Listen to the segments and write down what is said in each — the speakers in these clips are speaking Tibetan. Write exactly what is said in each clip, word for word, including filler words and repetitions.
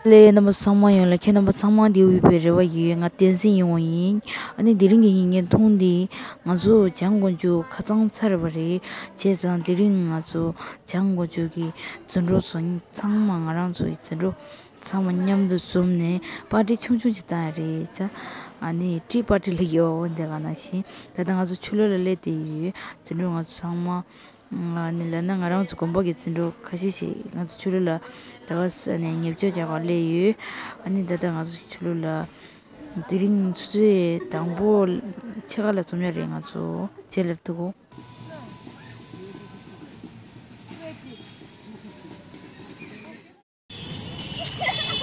ལས་རྣམ་པ་ཚང་མ་ཡོང་ལ་ཁྱེད་རྣམ་པ་ཚང་མ་འདི་འོས་པའི་རེ་བ་ཡོད། ང་བསྟན་འཛིན་ཡོང་བ་ཡིན། ཨ་ནི་དེ་རིང་གི་ཉིན་ངན་ཐུང་འདི་ང་ཚོ་བྱང་དགོན་ཆུ་ཁ་ཚང་ཚར་བ་རེད། བྱས་ཙང་དེ་རིང་ང་ཚོ་བྱང་དགོན་ཆུ་གི་རྫུན་གྲོགས་ཚོ་ཚང་མ་ང་རང་ཚོ་ཡི་རྫུན་གྲོགས་ཚང་མ་མཉམ་དུ་འཛོམས་ནས་པར་ཊི་ཆུང་ཆུང་ཅིག་བཏང་ཡ་རེད་ཟེར། ཨ་ནི་ཊི་པར་ཊི་ལ་ཡོད་འོ་འདི་ག་ནང་བཞིན་ད་ལྟ་ང་ཚོ་ཆུ་ལོག་ལ་སླེབས་བསྡད་ཡོད། རྫུན་གྲོགས་ང་ཚོ་ཚང་མ། ཨ་ནི་ལབ་ན་ང་རང་ཚོ་དགོན་པ་གི་རྫུན་གྲོགས་ཁ་ཤས་ཤིག་ང་ཚོ་ཆུ་ལོག་ལ་ད་ག་ས་ནས་ཉེ་བཅོ་རྒྱག་གར་སླེབས་ཡོད། ཨ་ནི་ད་ལྟ་ང་ཚོ་ཆུ་ལོག་ལ་དེ་རིང་ཆུ་ཚོད་དང་པོ་ཕྱེད་ཀ་ལ་འཛོམས་ཡ་རེད། ང་ཚོ་ཆེད་ལབ་ཐུག་གོ།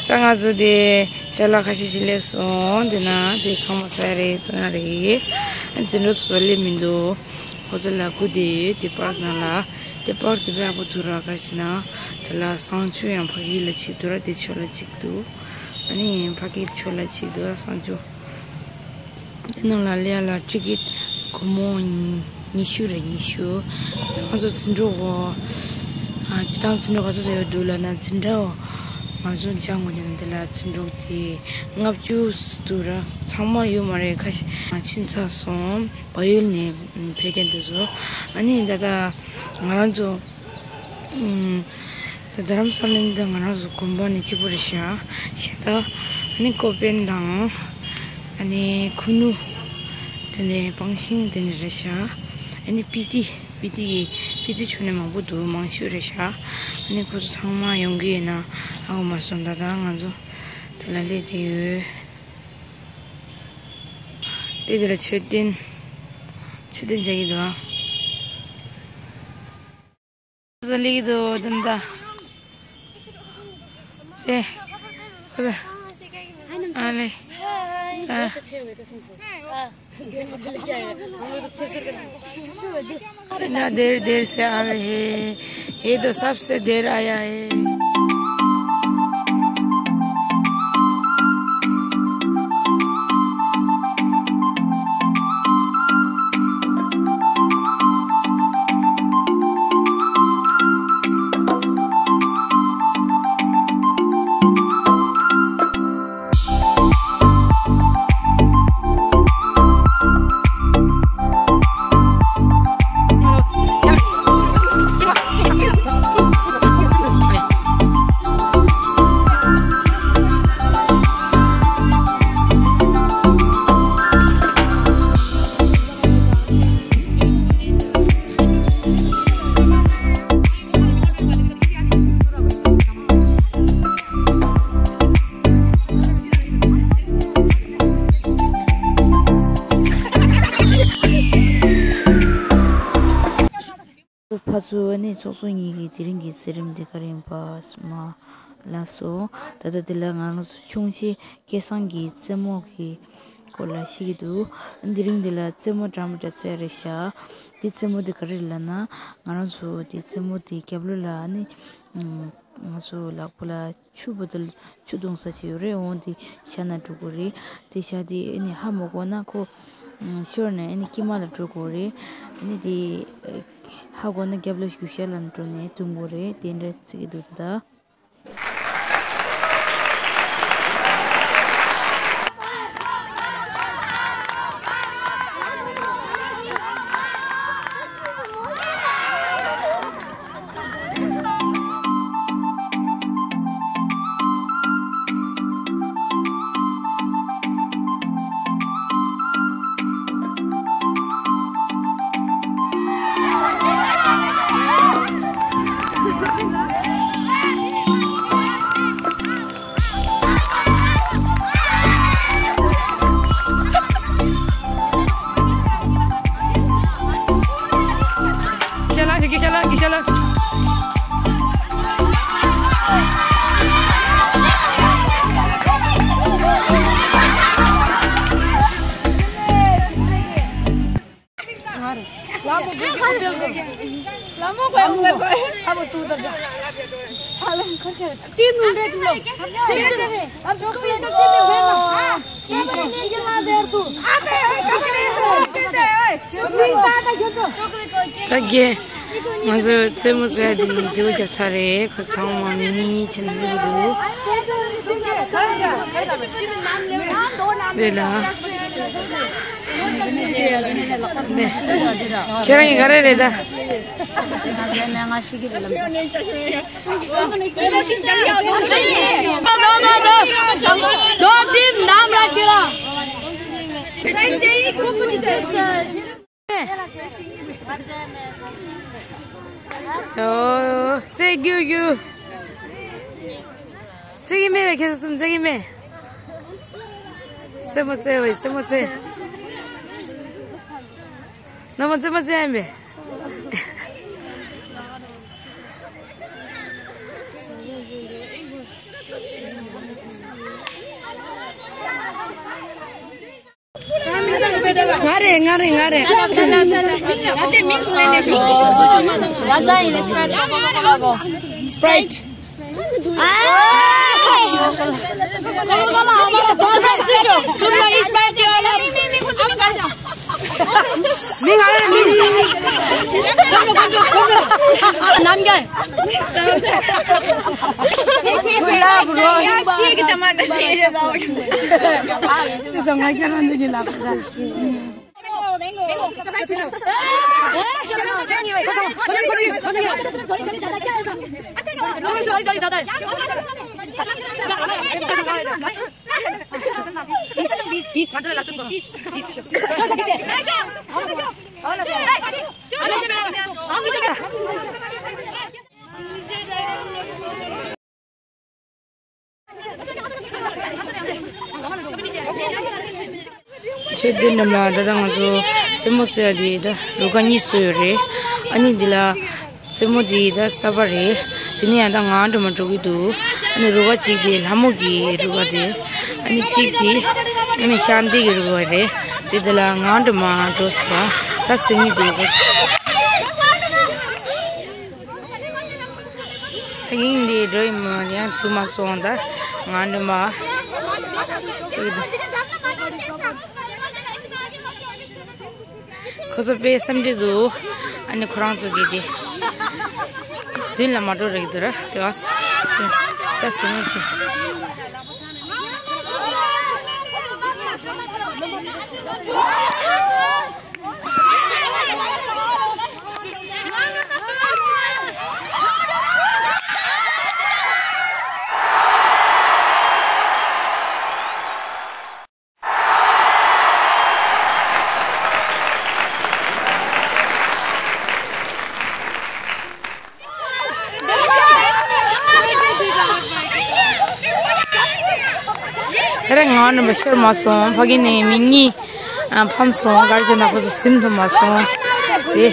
ད་ང་ཚོ་དེ་ཅ་ལག་ཁ་ཤས་ཤིག་སླེབས་སོང་། དེ་ན་དེ་ཚང་མ་ཟ་ཡ་རེད་བཙོང་ཡ་རེད། རྫུན་གྲོགས་ཚོ་སླེབས་མི་འདུག་ཁོ་ཚོ་ལ་སྒུག་བསྡད་ཡོད། དེ་པར་ནང་ལ་དེ་པར་དེ་དཔེ་ཡག་པོ་འདུག་ར། ག་ཞེ་ན་དེ་ལ་གསང་སྤྱོད་ཡང་ཕ་གི་ལ་གཅིག་འདུག་ར། དེ་ཕྱོགས་ལ་གཅིག་འདུག་ཨ་ནི་ཕ་གི་ཕྱོགས་ལ་གཅིག་འདུག་ར་གསང་སྤྱོད། དེ་ནང་ལ་ལས་ལ་ཊི་ཀེ་ཊི་སྒོར་མོ་ཉི་ཤུ་རེད། ཉི་ཤུ། ད་ང་ཚོ་འཛིན་གྲོགས་གོ། ཨ་སྤྱི་བཏང་འཛིན་གྲོགས་ག་ཚོད་ཚོད་ཡོད་འདུག་ལབ་ན་འཛིན་གྲོགས་ང་ཚོ་འཇང་དགོན་ནས་འདི་ལ་འཛིན་གྲོགས་དེ་ལྔ་བཅུ་འདུག་ར། ཚང་མ་ཡོད་མ་རེད། ཁ་ཤས་ཕྱིན་ཚར་སོང་། བལ་ཡུལ་ནས་ཕེབས་མཁན་དེ་ཚོ། ཨ་ནི་ད་ལྟ་ང་རང་ཚོ། ཨུམ། ད་རྡ་རམ་ས་ལ་འདི་ང་རང་ཚོ་དགོན་པ་ནས་གཅིག་པོ་རེད་ཤག་ཤ་ད། ཨ་ནི་ཀོ་པན་དང་། ཨ་ནི་ཁུ་ནུ། དེ་ནས་སྤང་ཤིང་དེ་ནས་རེད་ཤག་ཨ་ནི་སྤི་ཏི། སྤི་ཏི་ཡི་སྤི་ཏི་ཕྱོགས་ནས་མང་པོ་འདུག་མང་ཤོས་རེད་ཤག་ཨ་ནི་ཁོ་ཚོ་ཚང་མ་ཡོང་གི་ཡོད་ན་ཧ་གོ་མ་སོང་། ད་ལྟ་ང་ཚོ་དེ་ལ་སླེབས་བསྡད་ཡོད། དེ་དེ་ལ་མཆོད་རྟེན། མཆོད་རྟེན་མཇལ་གྱི་འདུག་ཨ། ཟ་ལི་གི་དོ་དམ་ད། ཏེ། ཨ་ལེ། ད། इतना देर देर से आ रहे हैं, ये तो सबसे देर आया है। ཕར་ཚུར་ཨ་ནི་ཚོགས་གཙོ་གཉིས་ཀྱིས་དེ་རིང་གི་མཛད་རིམ་འདི་ག་རེ་ཡིན་པ་མ་ལབ་སོང་། ད་ལྟ་འདི་ལ་ང་རང་ཚོ་ཆུང་བྱིས་སྐལ་བཟང་གི་རྩེད་མོ་གི་སྐོར་ལ་ཤེས་ཀྱི་འདུག་དེ་རིང་འདི་ལ་རྩེད་མོ་འདྲ་མི་འདྲ་རྩེ་རེད་ཤག་འདི་རྩེད་མོ་འདི་ག་རེ་རེད་ལབ་ན། ང་རང་ཚོ་འདི་རྩེད་མོ་འདི་རྒྱབ་ལོགས་ལ་ཨ་ནི་ང་ཚོ་ལག་པ་ལ་ཆུ་བོ་དེ་ཆུ་བཏུང་ས་ཅིག་ཡོད་རེད། འོང་དེ་ཤ་ན་འགྲོ་དགོས་རེད། དེ་ཤ་དེ་ཨ་ནི་ཧ་མ་གོ་ན་ཁོ་ཤོར་ནས་ཨ་ནི་དཀྱིལ་མ་ལ་འགྲོ་དགོས་རེད། ཨ་ནི་དེ་ཧ་གོ་ན་རྒྱབ་ལ་རྒྱུག་ཤར་ལ་འགྲོ་ནས་བཏུང་དགོས་རེད། དེ་འདྲ་བརྩི་གི་འདུག་ད་ལྟ། ད་རྒན། ང་ཚོ་རྩེད་མོ་རྩེ་ཡ་འདི་ནི་མཛེས་པོ་རྒྱབ་ཚར་རེད། ཁོ་ཚང་མ་མི་གཉིས་གཉིས་བྱས་ནས་སླེབས་འདུག་དེ་ལ། ཁྱེད་རང་གི་ག་རེ་རེད་ད། ཨོ། རྩེ་རྒྱུ་རྒྱུ། རྩེ་གི་མེད་པས། ཁྱེད་ཚོ་གསུམ་རྩེ་གི་མེད། རྩེད་མོ་རྩེ་བས། རྩེད་མོ་རྩེ། ནམ་མོ་རྩེད་མོ་རྩེ་ཡ་མེད། ང་རེད། ང་རེད། ང་རེད། Sprite. ཆོས་སྡེ་རྣམས་ལ་ད་ལྟ་ང་ཚོ་རྩེད་མོ་རྩེ་ཡ་དེ་ད་རུ་ཁག་གཉིས་བཟོས་ཡོད་རེད། ཨ་ནི་འདི་ལ་རྩེད་མོ་དེ་ད་གསར་པ་རེད། དེ་ནས་ཡང་ད་ངག་སྒྲོལ་མ་འགྲོ་གི་འདུག་ཨ་ནི་རུ་ཁག་གཅིག་དེ་ལྷ་མོ་གི་རུ་ཁག་དེ། ཨ་ནི་གཅིག་དེ་ཨ་ནི་ཤར་འདི་གི་རུ་ཁག་རེད། དེ་དེ་ལ་ངག་སྒྲོལ་མ་འགྲོ་སོང་། ད་ཟིན་གྱི་འདུག་ད་ཡིན་འདི་འགྲོ་ཡི་མོ་ཡང་ཐུག་མ་སོང་། ད་ང་འདྲ་མ་ཁོ་ཚོ་དཔེ་བསམ་གྱི་འདུག་ཨ་ནི་ཁོ་རང་ཚོ་གི་དེ་མདུན་ལ་མ་འགྲོ་རེད་འདུག་ར། དེ་ག་ད་ཟིན་མོ་ཆེ། དེ་རིང་ང་ནི་མི་ཤོར་མ་སོང་། ཕ་གི་ནས་མི་གཉིས་ཨ་ཕམ་སོང་། ག་རེ་བྱས་ན་ཁོ་ཚོ་ཟིན་ཐུབ་མ་སོང་། དེ་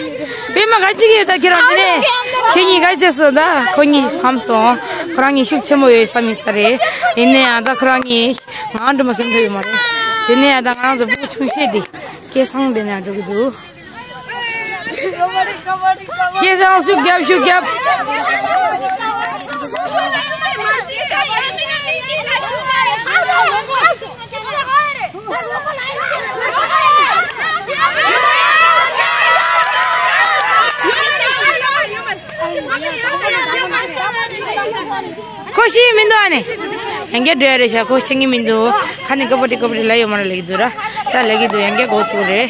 པད་མ་ག་རེ་བྱེད་ཀྱི་ཡོད་ད། ཁྱེད་རང་དེ་ནས་ཁྱེད་གཉིས་ག་རེ་བྱས་སོང་ད། ཁོ་གཉིས་ཕམ་སོང་། ཁོ་རང་གཉིས་ཤུགས་ཆེན་པོ་ཡོད་བསམ་ཡིན་ས་རེད། ཡིན་ན་ཡང་ད་ཁོ་རང་གཉིས་ངག་སྒྲོལ་མ་ཟིན་ཐུབ་ཡོད་མ་རེད། དེ་ནས་ཡང་ད་ང་རང་ཚོ་སྤུ་གུ་ཆུང་ཤོས་དེ་སྐལ་བཟང་དེ་ནས་འགྲོ་གི་འདུག་སྐལ་བཟང་ཤུགས་རྒྱབ། ཤུགས་རྒྱབ། ཁོ་ཤེས་མི་འདུག་ཨ་ནི། ཡང་བསྐྱར་འགྲོ་ཡ་རེད་ཤག་ཁོ་ཤེས་ངེས་མི་འདུག་ཁ་ནས་ཀ་བ་ཏི་ཀ་བ་ཏི་ལབ་ཡོད་མ་རེད། ལབ་ཀྱི་འདུག་ར། ད་ལབ་ཀྱི་འདུག་ཡང་བསྐྱར་འགོ་བཙུགས་རེད།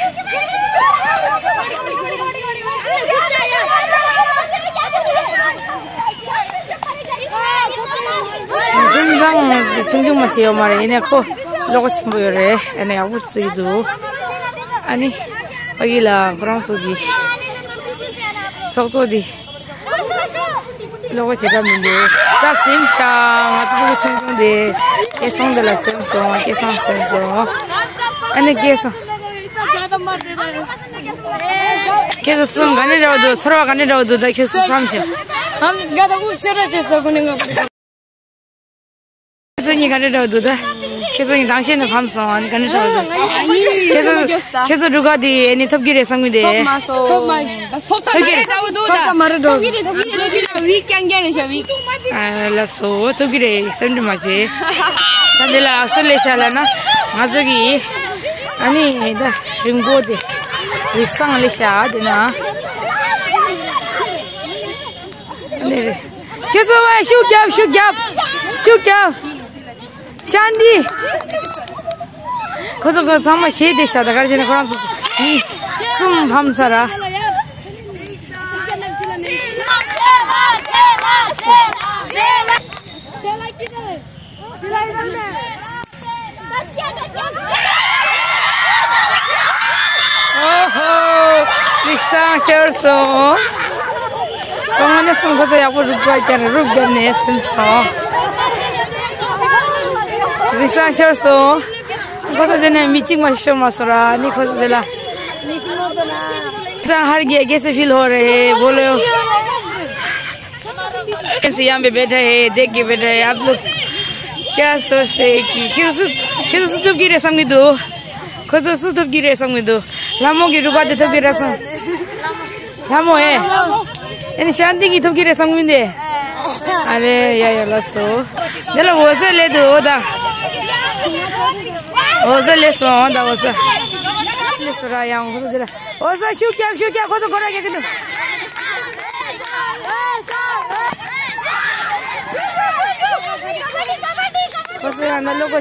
ཀུན་བཟང་དེ་ཆུང་ཆུང་མ་ཞིག་ཡོད་མ་རེད། ཡིན་ནའི་ཁོ་བློ་ཁོག་ཆེན་པོ་ཡོད་རེད། ཨ་ནི་ཡག་པོ་བརྩི་གི་འདུག་ཨ་ནི་ཕ་གི་ལ་ཁོ་རང་ཚོ་གི་ཚོགས་གཙོ་དེ། བློ་ཁོག་བྱེད་ཀ་མི་འདུག་ད་ཟིན་ཤག་ང་ཚོ་ཕྲུ་གུ་ཆུང་ཆུང་དེ་སྐལ་བཟང་དེ་ལ་སེམས་སོང་། སྐལ་བཟང་སེམས་སོང་། ཨ་ནི་སྐལ་བཟང་། ཁྱེད་ཚོ་གསུམ་ག་འདྲ་འདྲ་བོ་འདུག་ཚོར་བ་ག་འདྲ་འདྲ་བོ་འདུག་ད་ཁྱེད་ཚོ་བསམ་ཤག་ཁྱེད་ཚོ་གཉིས་ག་འདྲ་འདྲ་བོ་འདུག་ད། ཁྱེད་ཚོ་གཉིས་ག་འདྲ་འདྲ་བོ་འདུག་ད། ཁྱེད་ཚོ་གཉིས་དང་ཤེས་ནས་ཕམ་སོང་། ཨ་ནི་ག་འདྲ་འདྲ་བོ་འདུག་ཁྱེད་ཚོ་ཁྱེད་ཚོ་རུ་ཁག་དེ་ཨ་ནི་ཐོབ་ཀྱི་རེད་བསམ་གི་འདུག་ཐོབ་མ་སོང་། ཐོབ་མ་ཐོབ་ས་མ་རེད་འདྲ་བོ་འདུག་ད། ཐོབ་ས་མ་རེད་འགྲོ། ཐོབ་ཀྱི་རེད། ཐོབ་ཀྱི་རེད། ཐོབ་ཀྱི་རེད། ལགས་སོ། ཐོབ་ཀྱི་རེད། སེམས་ཁྲལ་མ་བྱེད། ད་འདི་ལ་ཨ་སོ་ལས་ཤ་ལ་ན་ང་ཚོ་གི་ཨ་ནི་ད་རིང་པོ་དེ་རིག་སང་ལས་ཤ་དེ་ན། ཁྱེད་ཚོ་བས་ཤུགས་རྒྱབ། ཤུགས་རྒྱབ། ཤུགས་རྒྱབ། ཤཱནྟི། ཁོ་ཚོ་ཁོ་ཚང་མ་ཞེད་དེ་ཤ་ད་གར་བྱས་ན་ཁོ་རང་ཚོ་མི་གསུམ་ཕམ་ཚར་ར། ཨོ་ཧོ། རིགས་བཟང་ཤོར་སོང་། ཁོང་ནི་སོང་ཁོ་ཚོ་ཡག་པོ་རུབ་པ་ཀྱང་རུབ་བརྒྱབ་ནས་སིམ་སོང་། རིགས་བཟང་ཤོར་སོང་། ཁོ་ཚོ་དེ་ནས་མི་གཅིག་མ་ཤོར་མ་སོང་ར་ནི་ཁོ་ཚོ་དེ་ལ། རིགས་བཟང་ཧར་རྒྱས་རྒྱས་སེ་ཕིལ་ཧོ་རེ་བོ་ལོ། कैसे यहाँ पे बैठा है, देख के बैठा है आप लोग। क्या सोच रहे कि ཁྱེད་ཚོ་ཁྱེད་ཚོ་སུ་ཐུབ་ཀྱི་རེད་བསམ་གྱི་འདུག་ཁོ་ཚོ་སུ་ཐུབ་ཀྱི་རེད་བསམ་གྱི་འདུག་ལྷ་མོ་གི་རུ་ཁག་དེ་ཐུབ་ཀྱི་རེད་བསམ། ལྷ་མོ་ཨེ། ཨེ་ནི་ཤཱནྟི་གི་ཐུབ་ཀྱི་རེད་བསམ་གྱི་མིན་ཏེ། ཨ་རེ་ཡ་ཡ་ལ་སོ། འདི་ལ་འོ་ཟེ་ལེ་འདུག་འོ་ད། འོ་ཟེ་ལེ་སོང་ད་འོ་ཟེ། ལེ་སོ་ར་ཡང་འོ་ཟེ་འདི་ལ། འོ་ས་ཤུགས་རྒྱབ་ཤུགས་རྒྱབ། ཁོ་ཚོ་སྒོ་ར་རྒྱག་གི་འདུག་ཁོ་ཚོ་ཡང་ན་ལོ་གོ།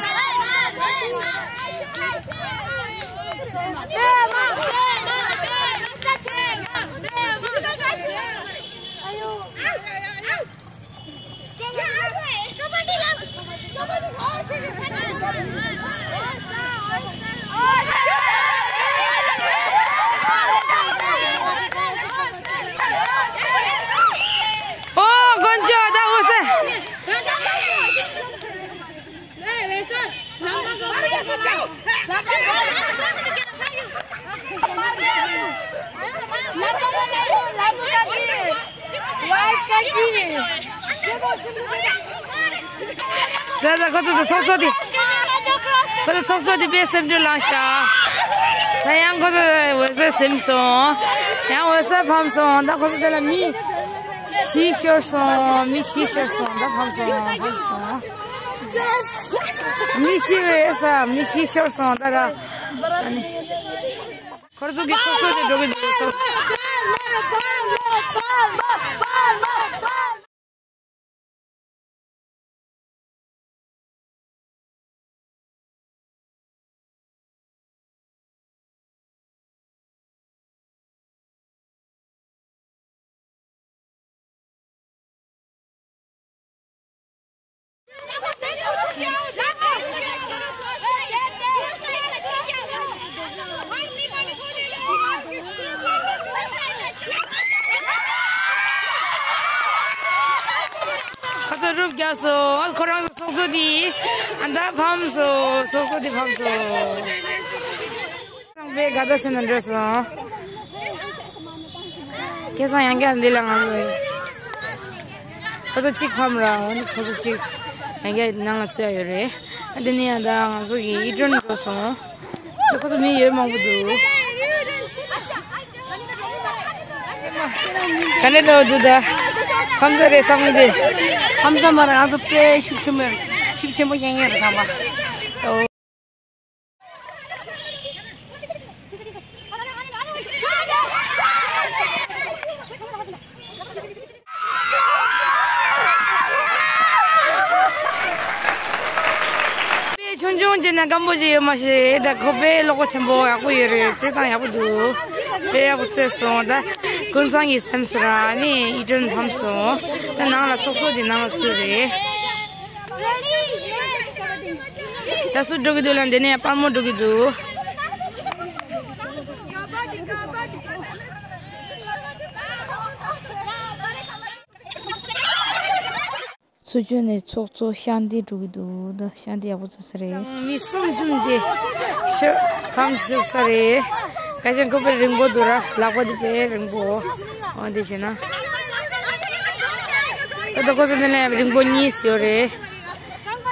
ད་ད་ཁོ་ཚོ་ཚོགས་གཙོ་དེ། ཁོ་ཚོ་ཚོགས་གཙོ་དེ་དཔེ་སེམས་སྐྱོ་ལངས་ཤག་ད་ཡང་ཁོ་ཚོ་འོད་ཟེར་ཟིན་སོང་། ཡང་འོད་ཟེར་ཕམ་སོང་། ད་ཁོ་ཚོ་དེ་ལ་མི་བཞི་ཤོར་སོང་། མི་བཞི་ཤོར་སོང་། ད་ཕམ་སོང་། ཕམ་སོང་། མི་བཞི་བས་ས་མི་བཞི་ཤོར་སོང་། ད་ར། ཁོར་ཚོ་གི་ཚོགས་གཙོ་དེ་འགྲོ་གི་འདུག་ཚོགས། ཁ་ཚ་རུབ་རྒྱག་སོང་། ཁོ་རང་ཚོ་ཚོགས་གཙོ་དེ་ཨ་ད་ཕམ་སོང་། ཚོགས་གཙོ་དེ་ཕམ་སོང་། ཚང་མས་དགའ་ཚོར་ཆེན་པོ་འགྲོ་སོང་། ཁ་སང་ཡང་བསྐྱར་འདི་ལ་ང་ཚོ་ཁོ་ཚོ་གཅིག་ཕམ་ར། འོ་ནི་ཁོ་ཚོ་གཅིག་ཡང་བསྐྱར་ནང་ལ་ཚུད་ཡ་ཡོད་རེད། ཨ་དེ་ནས་ཡང་ད་ང་ཚོ་གི་ཨི་ཏྲོན་འགྲོ་སོང་། ཁོ་ཚོ་མི་ཡོད་མང་པོ་འདུག་ག་ནས་འགྲོ་འདུག་ད་ཕམ་ཚར་རེད་བསམ་གི་འདུག་ཕམ་ཚར་མ་རེད། ང་ཚོ་དཔེ་ཤུགས་ཆེན་པོ་ཤུགས་ཆེན་པོ་རྐྱེན་ངན་རེད་ཚང་མ། དཔེ་ཆུང་ཆུང་བྱས་ན་སྐམ་པོ་ཞིག་ཡོད་མ་རེད། ད་ཁོ་དཔེ་བློ་ཁོག་ཆེན་པོ་ཡག་པོ་ཡོད་རེད། རྩེད་སྟངས་ཡག་པོ་འདུག་དཔེ་ཡག་པོ་རྩེས་སོང་། ད་ཀུན་བཟང་གི་སེམས་སུ་ར་ནི་ཨི་ཏྲོན་ཕམ་སོང་། ད་ནང་ལ་ཚོགས་གཙོ་དེ་ནང་ལ་ཚུད་རེད། ད་སུ་འགྲོ་གི་འདུག་ལ་འདི་ནས་དཔལ་མོ་འགྲོ་གི་འདུག་ཚུར་བྱོན་ནས་ཚོགས་གཙོ་ཤཱནྟི་འགྲོ་གི་འདུག་ད་ཤཱནྟི་ཡག་པོ་ཚར་ས་རེད། མི་གསུམ་བྱུང་རྗེས་ཤོ་ཕམ་ཚུགས་ས་རེད། ཁ་ཆེན་ཁོ་དཔེ་རིང་པོ་འདུག་ར། ལག་པ་འདི་དཔེ་རིང་པོ། འོ་འདི་བྱས་ན། ད་ལྟ་ཁོ་ཚོ་འདི་ནས་རིང་པོ་གཉིས་ཡོད་རེད།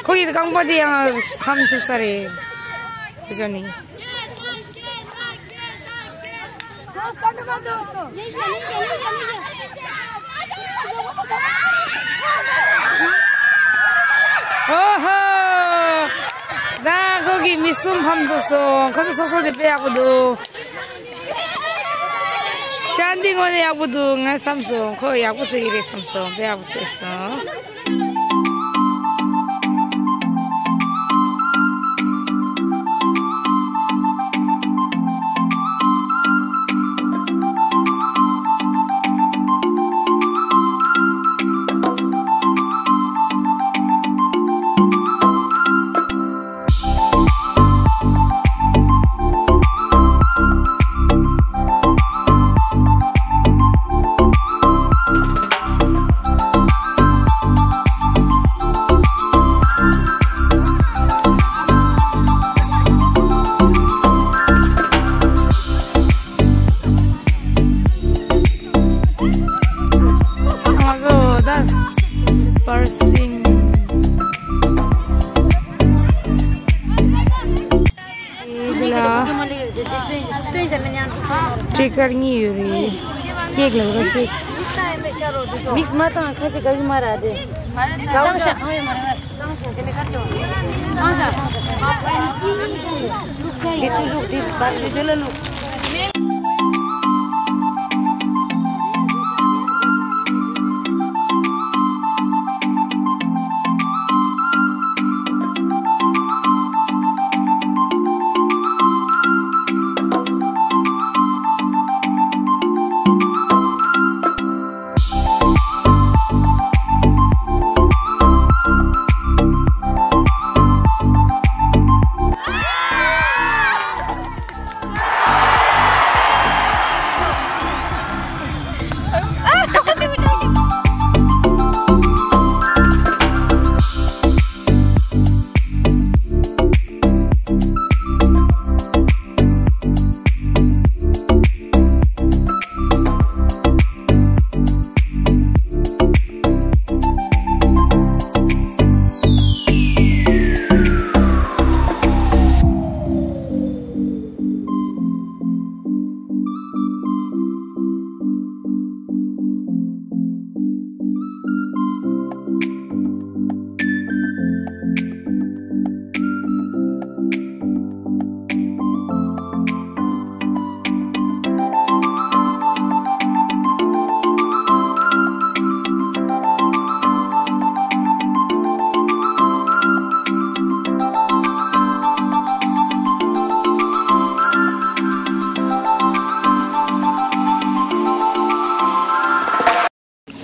ཁོ་གི་རྐང་པ་དེ་ཡང་ཕམ་ཚུགས་ས་རེད། ཁོ་ཚོ་ནི། ཨོ་ཧོ། ད་ཁོ་གི་མི་གསུམ་ཕམ་ཐུབ་སོང་། ཁོ་ཚོ་སོ་སོ་དེ་དཔེ་ཡག་པོ་འདུག་ཅག་འདི་དངོས་གནས་ཡག་པོ་འདུག་ང་བསམ་སོང་། ཁོ་ཡག་པོ་བརྩི་གི་རེད་བསམ་སོང་། དཔེ་ཡག་པོ་བརྩི་སོང་། ང་ཚོ་ད་པར་སིང་། འདི་ལ་སྤྲེལ་དཀར་གཉིས་ཡོད་རེད། ཀེག་ལ་རོ་ཀེག་མིག་སི་མ་བཏང་ཁ་ཤས་ག་གི་མ་ར་དེ། བཏང་ཤག་གང་ཡོད་མ་རེད།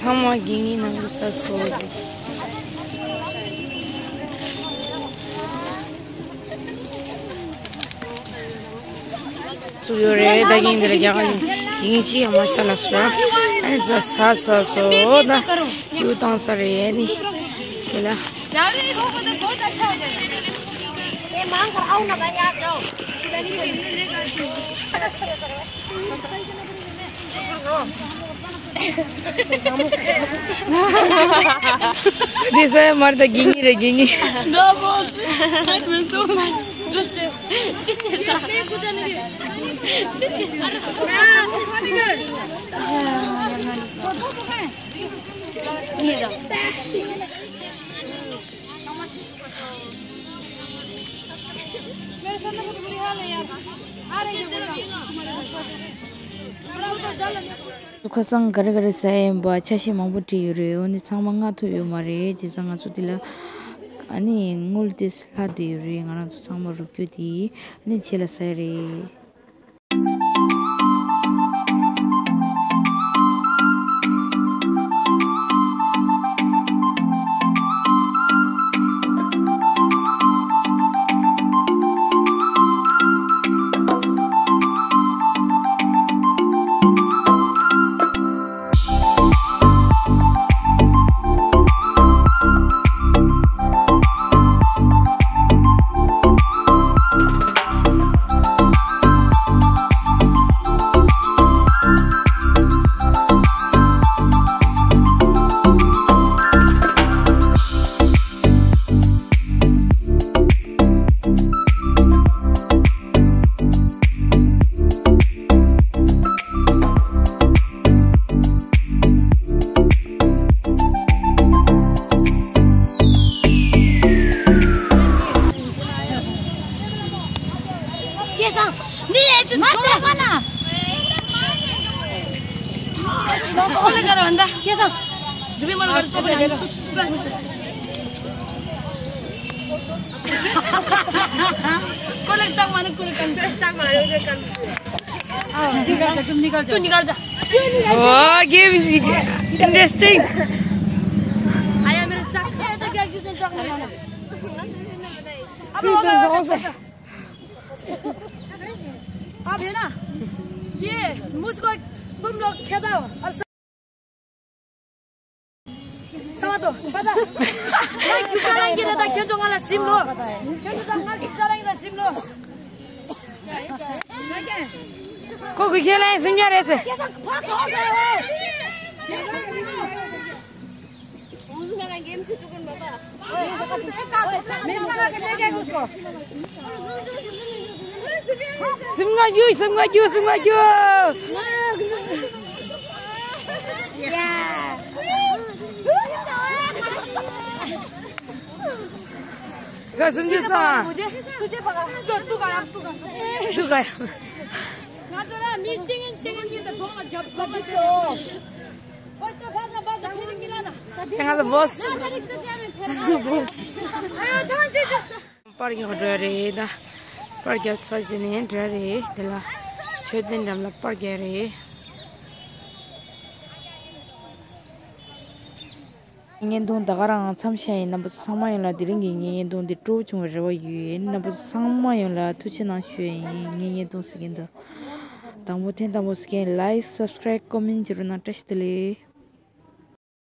ཚང་མ་དགེ་བསྙེན་ནང་ལ་ས་སོ་རེད། སུ་ཡོད་རེད། ད་གིན་འདི་ལ་རྒྱ་གར་དགེ་བསྙེན་ཅི་ཡང་མ་ཆགས་ལ་སོ། ཨ་ནི་ས་ས་སོ་ད་ཅིའུ་བཏང་ས་རེད། ཨ་ནི་དེ་ལ། འདི་ས་ཡ་མར་ད་དགེ་བསྙེན་རེད། དགེ་བསྙེན། ཁ་སང་ག་རེ་ག་རེ་ཟ་ཡིན་པ་ཆ་ཤས་མང་པོ་བྲིས་ཡོད་རེད། འོ་ནི་ཚང་མ་མངགས་ཐུབ་ཡོད་མ་རེད། བྱས་ཙང་ང་ཚོ་འདི་ལ་ཨ་ནི་དངུལ་དེ་ལྷག་བསྡད་ཡོད་རེད། ང་རང་ཚོ་ཚང་མ་རུབ་རྒྱུ་དེ་ཨ་ནི་བྱས་ལ་ཟ་ཡ་རེད། कर बंदा कैसा? दुबे मन कर तो बना। कोलर तक माने कोलर कंट्री तक मारे उधर कंट्री। आओ, निकल जा, तुम निकल जाओ। तू निकल जा। वाह, गेम इंटरेस्टिंग। आया मेरे चक, चक, चक, किसने चक नहीं मारा? अब हो गया, हो गया, छोड़ दो। अब है ना, ये मुझको तुम लोग खेदाओ और Sawa to, pata. Ngai kyuka lang kira ta kyo nga la sim lo. Kyo ta ngai kyuka lang kira sim lo. Ko ko kyo lang sim ya re se. Sim nga yu, sim nga yu, sim nga yu. Ka sim ji sa. Shuka. Nga to ra mi singin singin ni ta bong la jab jab so. Oi to bhag na bhag na phir ni la na. Nga to boss. Boss. Ayo, don't you just པར་རྒྱག་འགྲོ་རེད་ད། པར་རྒྱག་ཚར་རྗེས་ནས་འགྲོ་རེད་དེ་ལ། མཆོད་རྟེན་འགྲམ་ལ་པར་རྒྱག་རེད། བརྙན་ཐུང་ད་ག་རང་མཚམས་བཞག་ཡིན། རྣམ་པ་ཚོ་ཚང་མ་ཡོངས་ལ་དེ་རིང་གི་བརྙན་ཐུང་འདི་སྤྲོ་བོ་བྱུང་བའི་རེ་བ་ཡོད། རྣམ་པ་ཚོ་ཚང་མ་ཡོངས་ལ་ཐུགས་རྗེ་གནང་ཞུ་ཡ་ཡིན། ངའི་བརྙན་ཐུང་གཟིགས་མཁན་དང་། དང་པོ་ཐེངས་དང་པོ་གཟིགས་མཁན་like subscribe comment བྱེད་རོགས་གནང་། བཀྲ་ཤིས་བདེ་ལེགས།